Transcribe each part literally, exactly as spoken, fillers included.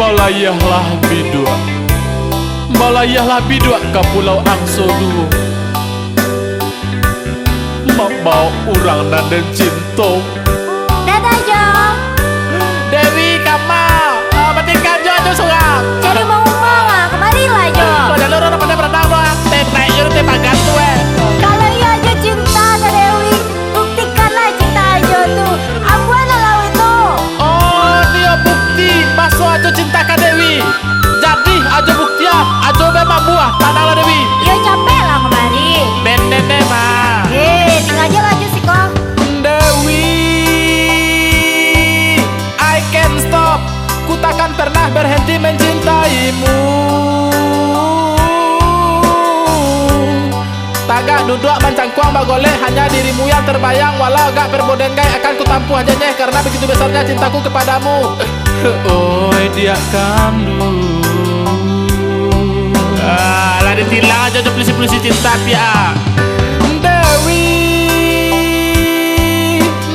Balayahlah biduak, balayahlah biduak ka Pulau Angso Duo, mambaok urang nan den cinto. Dadah, Jo. Dewi, kama, ah, batingkah Jo, Jo surang. Cari rumah-rumah lah, kamarilah, Jo. Kok jalur urang pandai baranang tu, ah. Teh naik Jo, teh pagan tu, eh. Kalau iyo Ajo cinta ka Dewi, buktikanlah cinta Ajo tu. Ambuanlah lauik tu. Oh, nio bukti, baso Ajo cinta ka Dewi. Jadi, Ajo buktian, Ajo memang buah, tananglah Dewi. Iyo, capeklah kamari. Benden deh, mah. Eh, tingga Ajo lah, Ajo siko. Dewi, I can stop. Ku takkan pernah berhenti mencintaimu. Tagak duduak mancangkuang bagolek, hanya dirimu yang terbayang. Walau agak berbodenggai, akan ku tampuah jenyeh, karena begitu besarnya cintaku kepadamu. Oi, diak kanduang. Ah, lah ditilang Ajo jo polisi-polisi cinta, piak. Dewi,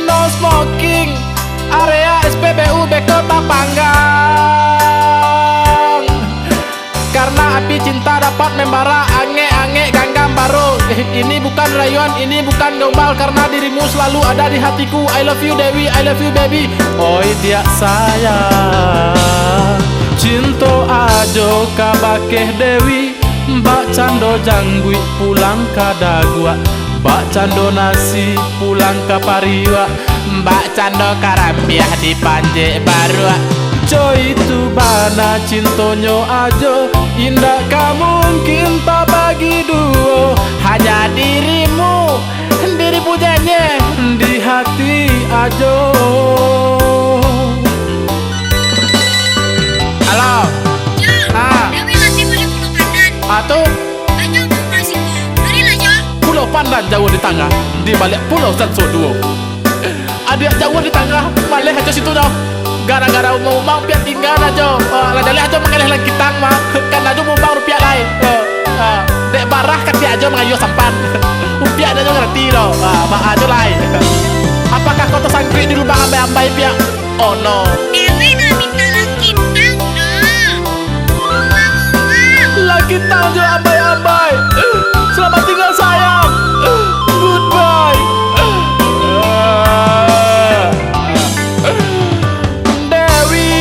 no smoking, area S P B U beko tapanggang. Karena api cinta dapat membara, angek-angek ganggam baro. Eh, ini bukan rayuan, ini bukan gombal, karena dirimu selalu ada di hatiku. I love you, Dewi, I love you, baby. Oi, diak sayang, cinto Ajo ka bakeh Dewi. Bak cando jangguik pulang ka daguak, bak cando nasi pulang ka pariuak, bak cando karambiah dipanjek baruak. Coi, itu bana cintonyo Ajo, indak ka mungkin tabagi duo. Hanya dirimu, dirimu jenyeh di hati Ajo. Halo. Jo, ah. Dewi latih bali Pulau Pandan. Ah, tu. Ajo, Pulau Siko. Marilah, Jo. Pulau Pandan jauah di tangah, di baliak Pulau Sanso Duo. Adiak jauah di tangah, maleh Ajo situ, Jo. Gara-gara umang-umang piak tingga, Jo. Ah, lah jaleh Ajo mangaleh langkitang, mah. Kan Ajo umang rupiah lai. Ah, ah. Dek barah katiak Ajo mangayuah sampan. Rupiah Ajo ngarati, doh. Ah, baa Ajo lai. Apakah kau tasangkuik di lubang ambai-ambai, piak? Oh no. Dewi nak minta langkitang, nak. Langkitang jo ambai-ambai. Selamat tinggal, sayang. Goodbye. Dewi,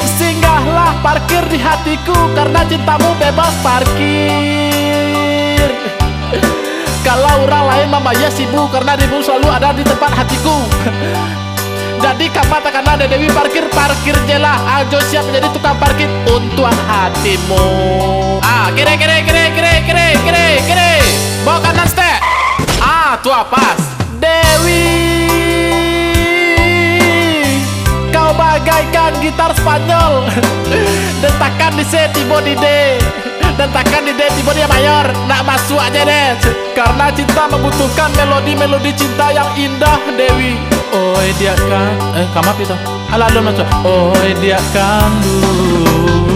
singgahlah parkir di hatiku, karena cintamu bebas parkir. Kalau urang lain mambayia sibu, karena dirimu selalu ada di tempat hatiku. Jadi, kama takana dek Dewi parkir, parkir je lah. Ajo siap menjadi tukang parkir untuak hatimu. Ah, kiri, kiri, kiri. Bawa kanan, stek. Ah, tu pas. Dewi, kau bagaikan gitar Spanyol. Dentakan di C tibo di D. Dentakan di D tibo di mayor, nak masuak je deh. Karena cinta membutuhkan melodi-melodi cinta yang indah, Dewi. Oi, diak kan, eh, kama pi tu. Alah, alun masuak. Oi, diak kanduang,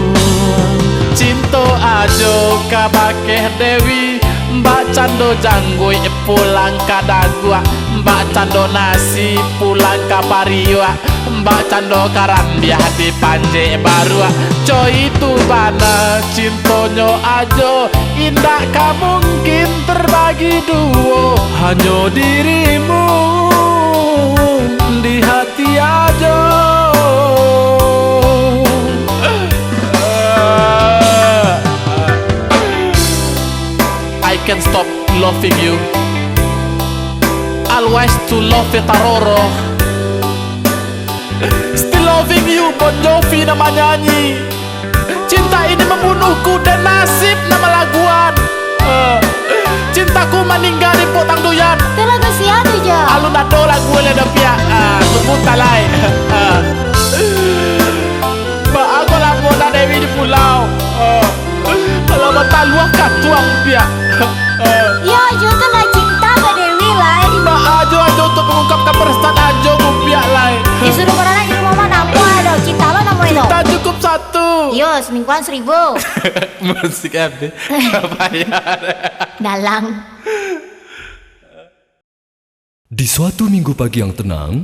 cinto Ajo ka bakeh Dewi. Bak cando jangguik pulang ka daguak, bak cando nasi pulang ka pariuak. Bak cando karambiah dipanjek baruak. Coi, itu bana cintonyo Ajo, indak ka mungkin terbagi duo. Hanyo dirimu di hati Ajo. I can stop loving you. Always to love Taroro. Still loving you, Bon Jovi nan manyanyi. Cinta ini membunuhku dan nasib nan malaguan. Eh, cintaku maningga di Pok Tangduyan. Tu lagu sia tu, Jo? Alun ado lagu lai doh, piak. Ah, tunggu talai. Ah. Baa kok lamo nak Dewi di pulau. Ah. Alah, bataluah katuang, piak. Yo, Ajo tu lah cinta ka Dewi lai. Baa Ajo, Ajo untuk mengungkapkan perasaan Ajo, kupiak lai. Disuruah urang di rumah mah, namo ado cinta lo namo itu. Cinta cukup satu. Yo, semingguan seribu. Musik habis. Bayar. Dalang. Di suatu minggu pagi yang tenang,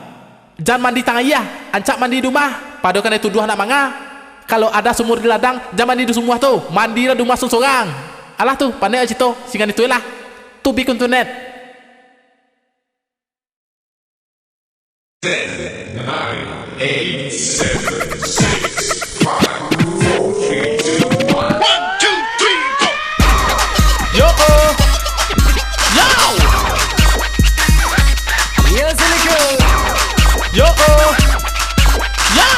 Jan mandi tangah iya, ancak mandi di umah, pado kanai tuduah nak manga. Kalau ada sumur di ladang, jan mandi di sumur tu, mandilah di umah sorang-sorang. Alah tu, pandai cito, singan itu lah. Tu bikun tu net. Ten, nine, eight, seven, six, five, four, three, two, one. One, two, three, four. Yo, oh. Yo. Yo, Silicon. Yo, oh. Yo.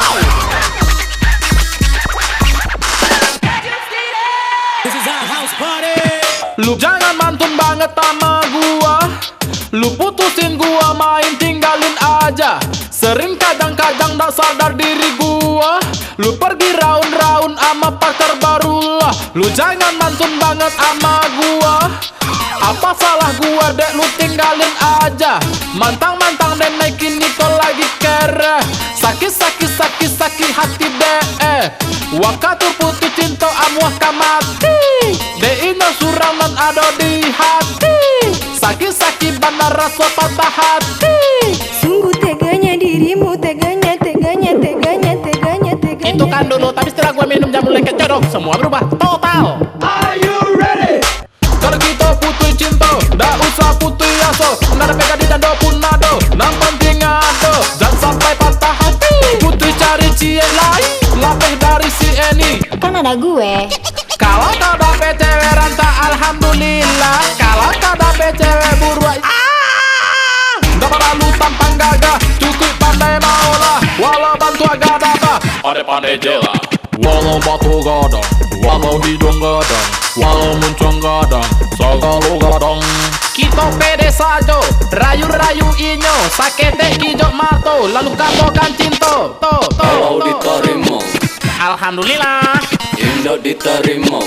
This is our house party. Lu jangan mantun banget ama gua. Lu putusin gua, main tinggalin aja. Sering kadang-kadang dak sadar diri gua. Lu pergi raun-raun ama pacar baru lah. Lu jangan mantun banget ama gua. Apa salah gua, dek, lu tinggalin aja. Mantang-mantang denai kini ko lagi kere. Sakik, sakik, sakik, sakik hati, dek, eh. Wakatu putuih cinto amuah ka mati. Dek inyo surang nan ado di hati. Sakik-sakik bana raso patah hati. Sungguh teganya dirimu, teganya, teganya, teganya, teganya, teganya. Itu kan dulu, tapi setelah gue minum jamu lengket jodoh, semua berubah total. Are you ready? Kalau kito putuih cinto, ndak usah putuih aso. Ndak ado pega di dado pun ado, nan pantiang ado, jan sampai patah hati. Putuih cari ciek lain, lapeh dari si Eni. Kan ada gue. Kalau kau dapek cewek rancak, alhamdulillah. Kalau kau dapek cewek buruak, ah, ndak paralu tampang gagah, cukuik pandai maolah. Walau bantuak gadabah, pandai-pandai je lah. Walau batu gadang, walau hiduang gadang, walau muncuang gadang, sagalo gadang. Kito pede sajo, rayu-rayu inyo, saketek kijok mato, lalu katokan cinto, to, to, kalau to, ditarimo, alhamdulillah. Indak ditarimo,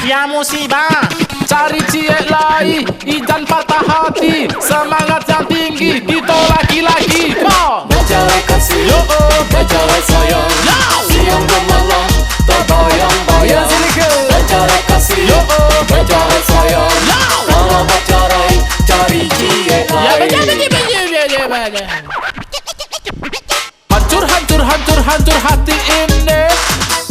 ya musibah. Cari ciek lai, ijan patah hati. Semangat yang tinggi, kito laki-laki. Mo. Bacawek kasih, yo, oh, bacawek sayang. Yo. Siang ka malam, tabayang-bayang. Yo, sini ke. Bacawek kasih, yo, oh, bacawek sayang. Yo. Kalau bacarai, cari ciek lai. Ya, baca, baca, baca, baca, baca. Hancur, hancur, hancur, hancur hati ini.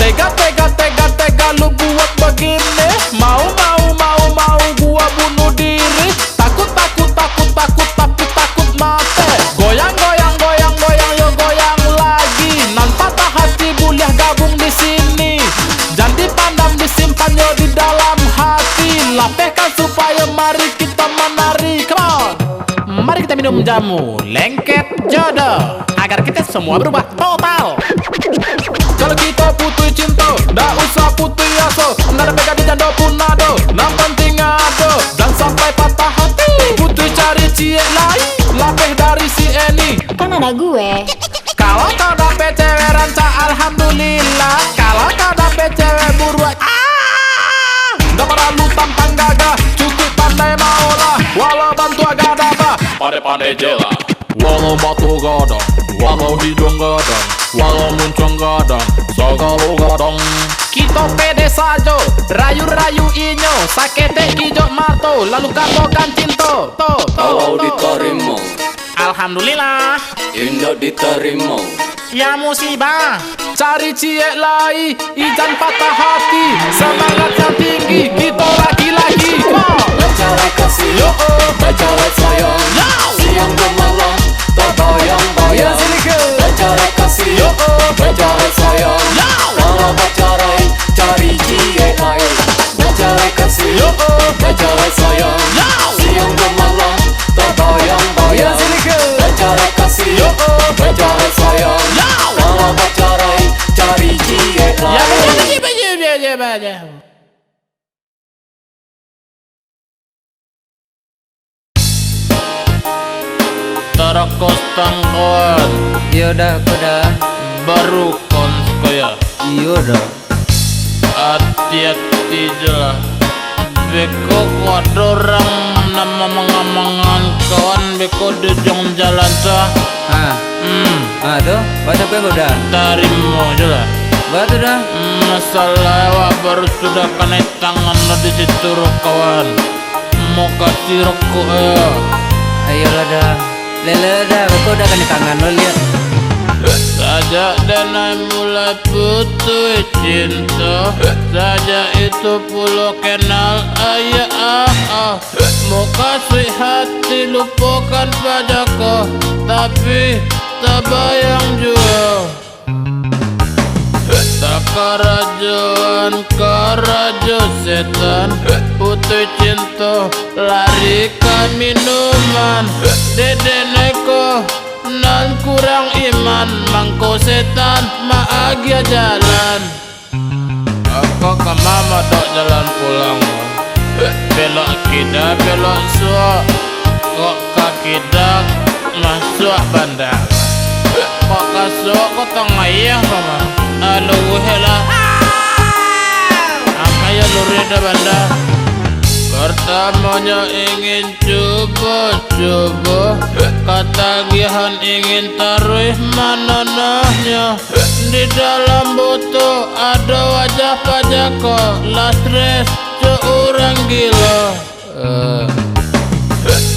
Tega, tega, tega, tega lu buat begini. Mau, mau, mau, mau gua bunuh diri. Takut, takut, takut, takut, tapi takut mati. Goyang, goyang, goyang, goyang, yo goyang lagi. Nan patah hati buliah gabung di sini. Jan dipandam, disimpan yo di dalam hati. Lapehkan supayo mari kita menari. Come on. Mari kita minum jamu lengket jodoh, agar kita semua berubah total. Kalau kito putuih cinto, ndak usah putuih aso. Ndak ado pega di dado pun ado, nan pantiang ado, jan sampai patah hati. Putuih cari ciek lai, lapeh dari si Eni. Kan ada gue. Kalau kau dapek cewek rancak, alhamdulillah. Kalau kau dapek cewek buruak, ah, ndak paralu tampang gagah, cukuik pandai maolah. Walau bantuak gadabah, pandai-pandai je lah. Walau batu gadang, walau hiduang gadang, walau muncuang gadang, sagalo gadang. Kito pede sajo, rayu-rayu inyo, saketek kijok mato, lalu katokan cinto, to, to, kalau to, ditarimo, alhamdulillah. Indak ditarimo, ya musibah. Cari ciek lai, ijan patah hati. Semangat yang tinggi, kito laki-laki. Mo. Bacawek kasih, yo, oh, bacawek sayang. Yo. Siang ka malam, tabayang-bayang. Yo, sini ke. Bacawek kasih, yo, oh, bacawek sayang. Yo. Kalau bacarai, cari ciek lai. Bacawek kasih, yo, oh, bacawek sayang. Yo. Siang ka malam, tabayang-bayang. Yo, sini ke. Bacawek kasih, yo, oh, bacawek sayang. Yo. Kalau bacarai, cari ciek lai. Ya, ya, ya, ya, ya, ya, ya, ya. Tarakos tangkoan. Iyo dah, ko dah. Baru kon sekoyah. Iyo dah. Ati-ati je lah. Beko ko ado urang nan mamangan-mangan kawan beko di ujuang jalan tu. Ha. Hmm. Ha, tu. Baa tu, ko dah. Tarimo je lah. Baa tu dah. Masalah awak baru sudah kanai tangan lah di situ, kawan. Mukasuik rokok, yo. Ayolah dah. Lele dah, beko dah kanai tangan lo liak. Sajak denai mulai putuih cinto, sajak itu pulo kenal ayah, ah, ah. Mukasuik hati lupokan paja ko, tapi tabayang juo. Takarajoan karajo setan, putuih cinto lari ka minuman. Dek denai ko nan kurang iman, mangko setan maagiah jalan. Ko kama mah dok jalan pulang, belok Kok suok, kok ka kida, masuak banda. Kok ka suok, kok tangah iya, mama. Aluh, helah. Angkai luruih dah banda. Pertamonyo ingin cubo-cubo, katagihan ingin taruih manonohnyo. Di dalam buto ado wajah pajako, lah stres jo urang gilo. Eh.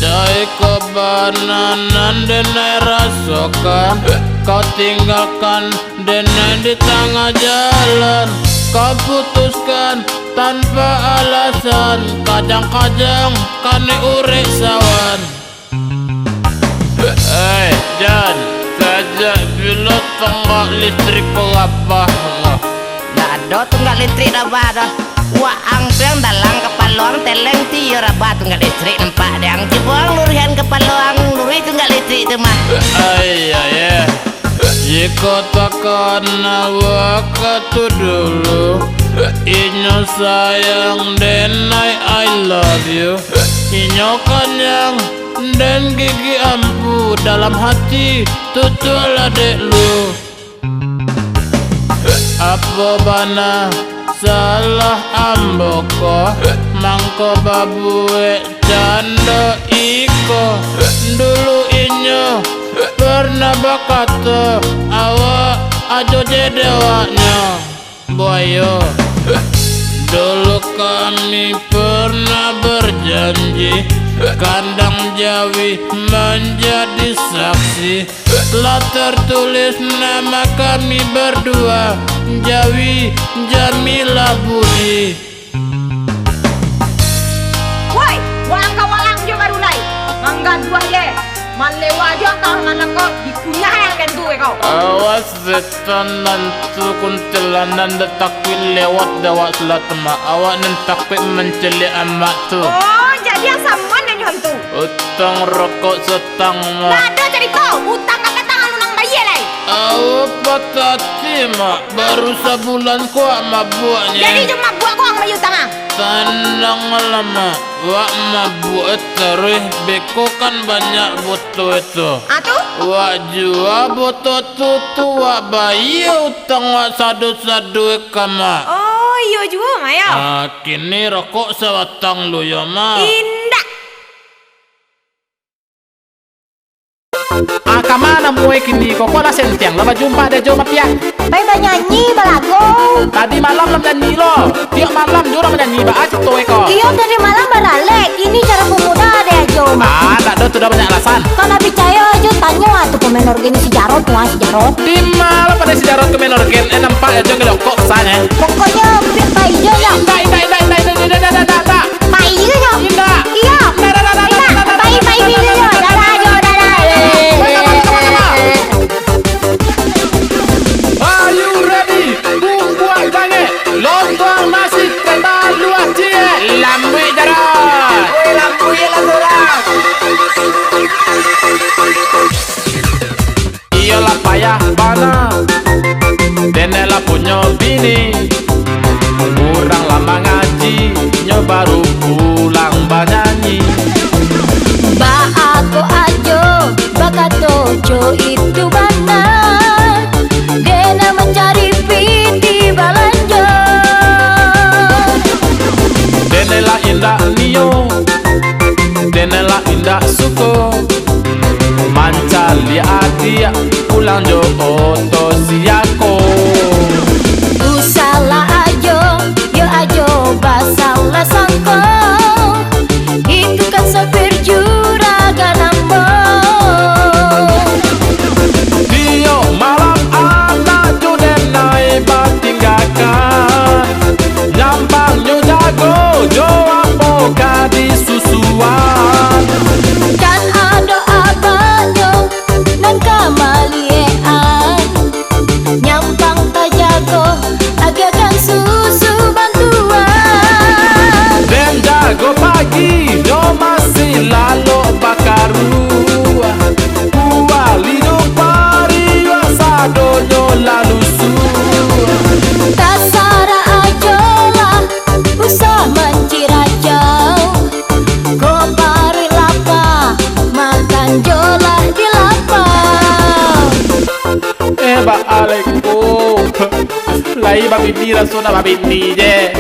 Cai ko bana nan denai rasokan, kau tinggalkan denai di tangah jalan, kau putuskan tanpa alasan, kajang-kajang kani urek sawan. Hei, Jan, sajak bilo tunggak listrik ko rabah ko? Ndak ado tunggak listrik rabah doh. Waang tu yang dalang kapalo ang teleng ti iyo rabah tunggak listrik nampak dek ang. Cubo ang luruihan kapalo ang, luruih tunggak listrik tu mah. Ai, ai, eh. Jikok takana wakatu dulu, inyo sayang denai I love you. Inyo kanyang den gigi ampu, dalam hati tutualah dek lu. Apo bana salah ambo ko, mangko babuek cando iko? Dulu inyo pernah bakato, awak ajo je dek awaknyo. Buayo. Dulu kami pernah berjanji, kandang jawi menjadi saksi. Lah tertulis nama kami berdua, Jawi Jamilah Budi. Woi, waang ka waang jo baru lai. Manggaduah je. Malewa jo angkau manangkok, dikunyah yang tentu kau. Awas setan, hantu, kuntilanak, ndak takuik lewat dek awak salah temak. Awak nan takuik mancaliak amak tu. Oh, jadi asaman nan nyo hantu. Utang rokok satang mah. Ndak ado carito, utang kakatang alun ang bayia lai. Awo patah ati, Mak. Baru sabulan ko wak mabuaknyo. Jadi jo mabuak ko ang bayia utang ah? Tananglah, Mak. Wak mabuak taruih, beko kan banyak botol tu. Ah, tu? Wak jua botol tu, tu wak bayia utang wak sado-sado ka, Mak. Oh, iyo juo, Mak, yo. Ah, kini rokok sabatang lu yo, Mak. Indak. Ah, ka ma namuai kini ko? Ko lah sentiang, lah bajumpa dek jo mapiak. Pai banyanyi, balagu. Tadi malam lah manyanyi lo. Tiok malam jo urang manyanyi, baa carito e ko? Iyo, tadi malam baralek. Kini caro pemuda dek jo, Mak. Ah, ndak do, tu dah banyak alasan. Kau ndak picayo jo, tanyo ah tu pemain orgen si Jarot tu ah, si Jarot. Di ma lah pandai si Jarot ko main orgen, eh, nampak jo ngelokok san, eh. Pokoknyo, pai jo nyo. Indak, indak, indak, indak, indak, indak, indak, indak, indak. Pai jo nyo. Indak. Iyo. Indak, indak, indak, indak, indak, indak. Pai, pai, pai jo nyo. Dadah jo, dadah. Pai, pai, pai, pai, pai. Are you ready? Bumbuak bangek, lontong nasi, teh taluah ciek. Lambuik Jarot. Oi, lambuik lah surang. Iyolah payah bana, denai lah punyo bini. Urang lah mangaji, nyo baru pulang banyanyi. Baa ko Ajo bakato jo itu bana, denai mancari pitih balanjo. Denai lah indak nio, denai lah indak suko. Mancaliak adiak pulang jo oto siako. Usalah Ajo, yo Ajo basalah sangko. Itu kan sopir juragan ambo. Tiok malam anak jo denai batinggakan. Nyambangnyo jago jo ambo ka disusuan. Kan ado abaknyo nan ka maliek-an. Nyam Ai, babini raso nak babini je.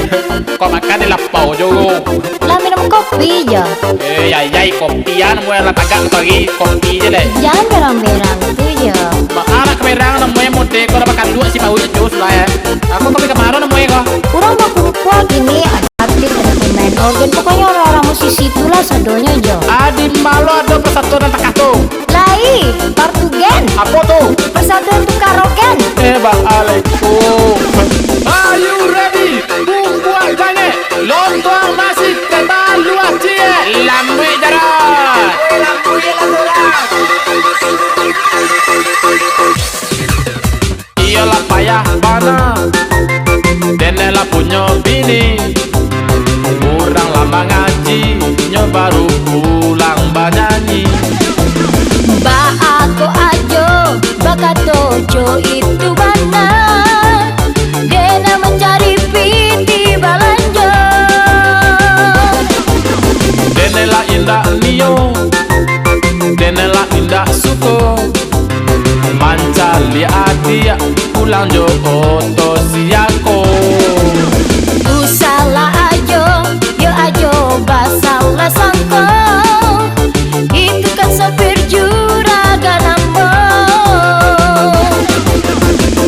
Kok makan di lapau jo. Lah minum kopi jo. Eh, yai, yai, kopi an, namuah lah tagak tu hari, kopi je leh. Jan berang-berang tu jo. Mak anak berang namuah mode kau dah makan duo si bau je sudah ya. Aku kopi kemana namuah kau? Urang bakumpua gini, ada artis, ada pemain organ, pokoknya orang-orang musisi itulah sadonyo jo. Adi malu ado persatuan nan takah tu. Lai, Partugen. Apo tu? Persatuan Tukar Rogen. Eh, baalaikum. Are you ready? Bumbuak jangek, lontong nasi, teh taluah ciek. Lambuik jarak. Iyo lah payah bana, den lah punyo bini. Urang lah mangaji, nyo baru pulang banyanyi. Baa ko ajo bakato jo itu bana, den mancari pitih balanjo. Den lah indak nio, den lah indak suko. Mancaliak adiak pulang jo oto siako. Usahlah ajo, yo ajo basalah sangko. Itu kan sopir juragan ambo.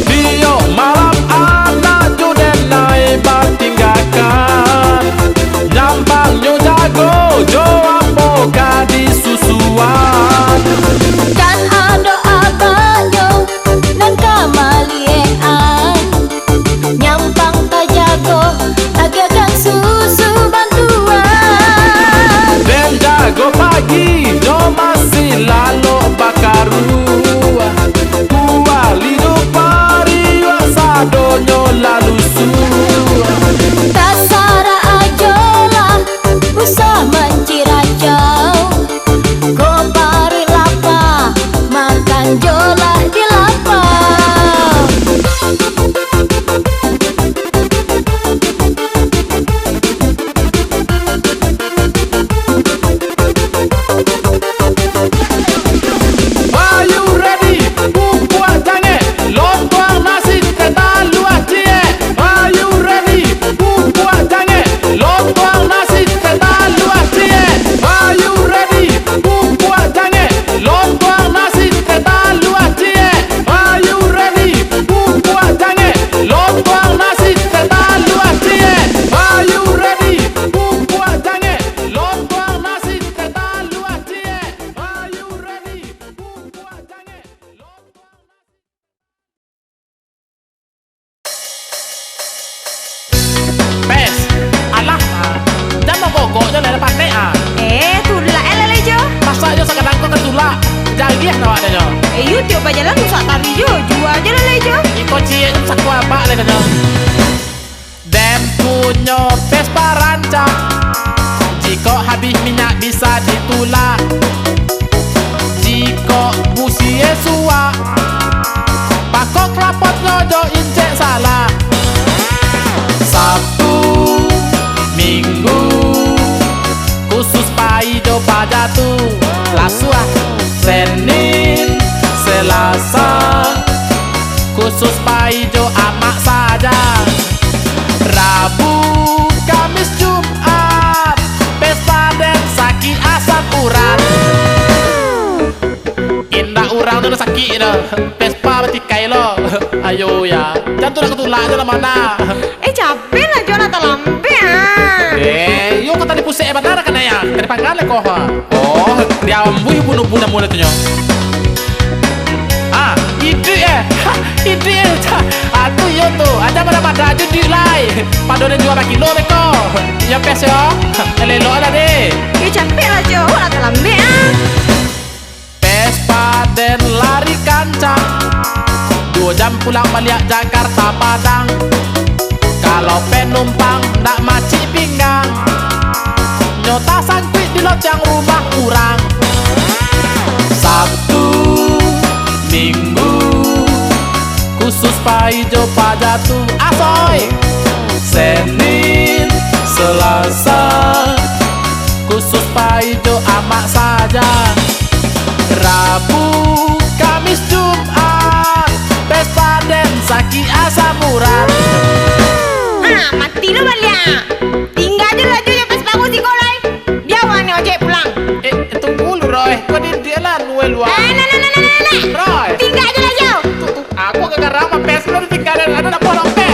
Tiok malam anak jo den lai batinggakan. Nyampang nyo jago jo ambo ka disusuan. Kan ado abaknyo nan ka maliekan. Nyampang tajago, agiahkan susu bantuan. Den jago pagi jo masih lalok bakaruah. Kuali jo pariuak sadonyo lah lusuah. Tasarah ajo lah, usah manciracau. Ko paruik lapa, makan jo lah di lapau. Are you ready? Bumbuak jangek, lontong nasi, teh taluah ciek. Are you ready? Bumbuak jangek, lontong nasi, teh taluah ciek. Are you ready? Bumbuak jangek, lontong nasi, teh taluah ciek. Are you ready? Bumbuak jangek, lontong nasi, teh taluah ciek. Are you ready? Bumbuak jangek, lontong nasi, teh taluah ciek. Are you ready? Bumbuak jangek, lontong nasi. Pes, alah, ah, jan bagogok jo lah, panek, ah. Eh, tulak, eh, lalai jo. Masak jo sagadang ko ka tulak, jariah awak nyo. Eh, iyo, tiok bajalan rusak tari jo, jua jo lalai jo. Iko ciek jo sakua abak lai nyo. Den punyo Vespa rancak, jikok habih minyak bisa ditulak. Jikok busie suak, pakok lapotnyo jo incek salak. Sabtu, Minggu, khusus pai jo paja tu. Lasuah, Senin, Selasa, khusus pai jo amak saja. Rabu, Kamis, Jumat, Vespa den sakik asam urat. Indak urang tu nan sakik tu, Vespa batikai lo. Ayo ya, jan tu nak katulak jo lah mana. Eh, capek lah jo, lah talambek ah. Eh, iyo ko tadi pusek bana kan ya, tadi panggang lah ko ha. Oh, diambuih bunuh-bunuh mula tu nyo. Ah, iduik eh. Ha, iduik eh. Ca-, ah, tu iyo tu. Aja madah-madah aja iduik lai. Pado den jua bakilo lai ko. Iyo pes yo. Elok-elok lah deh. Iyo capek lah jo, lah talambek ah. Vespa den lari kancang, duo jam pulang baliak Jakarta Padang. Kalau penumpang ndak macik pinggang, nyo tasangkuik di locang rumah urang. Sabtu, Minggu, khusus pai jo paja tu. Asoy! Senin, Selasa, khusus pai jo amak saja. Rabu, Kamis, Jumat, Vespa den sakik asam urat. Keluar. Ah, nah, nah, nah, nah, nah, nah. Roy. Tingga ajo lah yo. Aku agak garang, mah pes lo ditingga, ado nak potong pes.